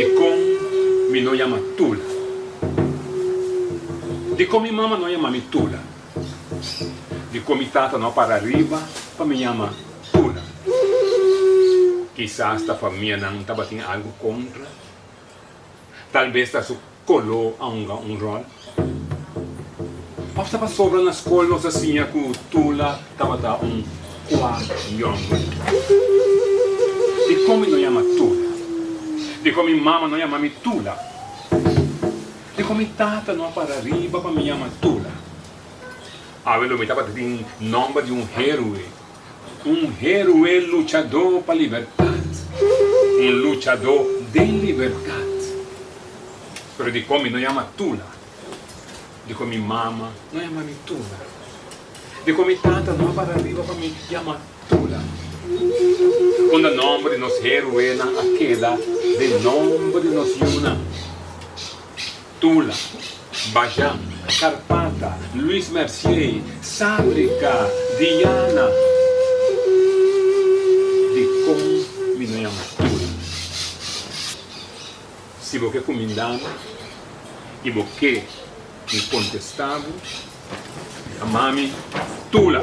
Dikon mi no yama Tula? Dikon mi mama no yama mi Tula? Dikon mi tata no a para riba pa mi yama Tula? Kisas ta famianan tabatin algu kontra? Tal bes ta su koló a hunga un ròl? Òf ta pasobra na skol nos a siña ku Tula tabata un kua yòmber? Dikon mi no yama Tula? Dikon mi mama no yama mi Tula? Dikon mi tata no a para riba pa mi yama Tula? Awe lo mi tabata tin nòmber di un héroe, un héroe luchadó pa libertat, un luchadó den libertat. Pero dikon mi no yama Tula? Dikon mi mama no yama mi Tula? Dikon mi tata no a para riba pa mi yama Tula? Unda nòmber di nos héroenan a keda den nòmber di nos yunan? Tula, Bajan, Karpata, Luis Mercier, Sabrika, Diana. Dikon mi no yama Tula? Si bo ke kuminda mi i bo ke mi kontestá bo, yama mi Tula.